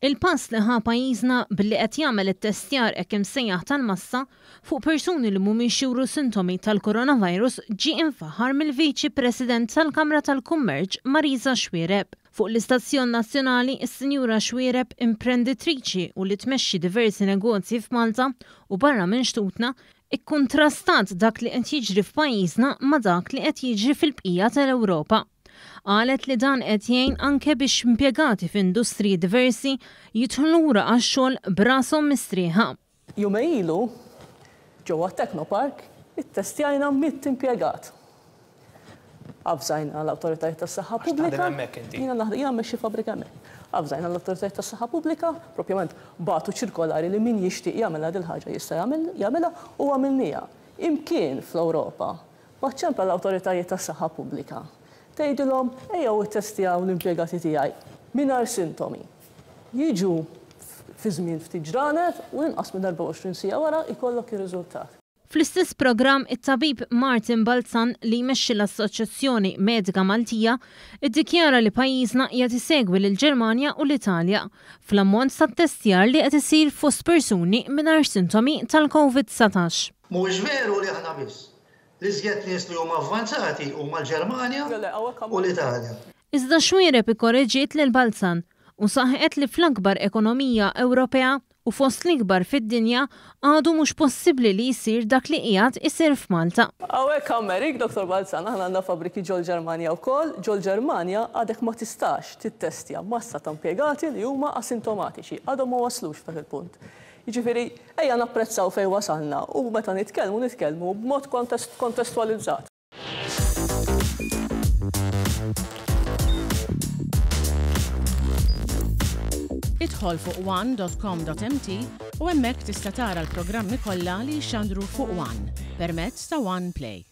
Il-pass li ħa pajjiżna billi qed jagħmel ittestjar hekk imsejjaħ tal-massa fuq persuni li mhumiex juru sintomi tal-coronavirus ġie imfaħħar mill-Viċi President tal-Kamra tal-Kummerċ Marisa Xuereb. Fuq l-istazzjon nazzjonali, is-Sinjura Xuereb, imprenditriċi u li tmexxi diversi negozji f'Malta u barra minn xtutna, ikkuntrastat dak li qed jiġri f'pajjiżna ma' dak li qed jiġri fil-bqija tal-Ewropa. Qalet li dan qed jgħin anke biex impjegati f'industriji diversi jidħlu lura għax-xogħol b'rashom mistrieħa. Jumejn ilu, ġewwa t-Technopark, ittestjajna 100 impjegat. Avżajna l-awtoritajiet tas-saħħa pubblika. Għax taħdem hemmhekk inti. Jiena naħdem, jiena mmexxi fabbrika hemmhekk. Avżajna l-awtoritajiet tas-saħħa pubblika, propjament bagħtu ċirkolari li min jixtieq jagħmilha dil-ħaġa jista' jagħmilha u għamilniha. Imkien fl-Ewropa Ma ċċempel l-awtoritajiet tas-saħħa pubblika. Tgħidilhom ejjew ittestjaw l-impjegati tiegħi mingħajr sintomi. Jiġu fi żmien ftit ġranet u inqas minn 24 siegħa wara jkollok ir-riżultat. Fl-istess programm, it-tabib Martin Balzan li jmexxi l-Assoċjazzjoni Medika Maltija iddikjara li pajjiżna qiegħed isegwi lill-Ġermanja u l-Italja fl-ammont ta' ttestjar li qed isir fost persuni mingħajr sintomi tal-Covid 19. Mhuwiex veru li aħna biss. L-iżjed nies li huma avvanzati huma l-Ġermanja u l-Italja. Iżda Xuereb ikkoreġiet lil Balzan u saħqet li fl-akbar ekonomija Ewropea u fost l-ikbar fid-dinja għadu mhux possibbli li jsir dak li qiegħed isir f'Malta. Hawnhekk Amerik, Dottor Balzan, aħna għandna fabbriki ġol-Ġermanja wkoll. Ġol-Ġermanja għadek ma tistax tittestja massa ta' impjegati li huma asintomatiċi. Għadhom ma waslux f'dak il-punt. Jiġifieri, ejja napprezzaw fejn wasalna u meta nitkellmu, nitkellmu b'mod kontestwalizzat. Idħol fuq one dot com dot mt u hemmhekk tista' tara l-programmi kollha li jixxandru fuq one permezz ta' One Play.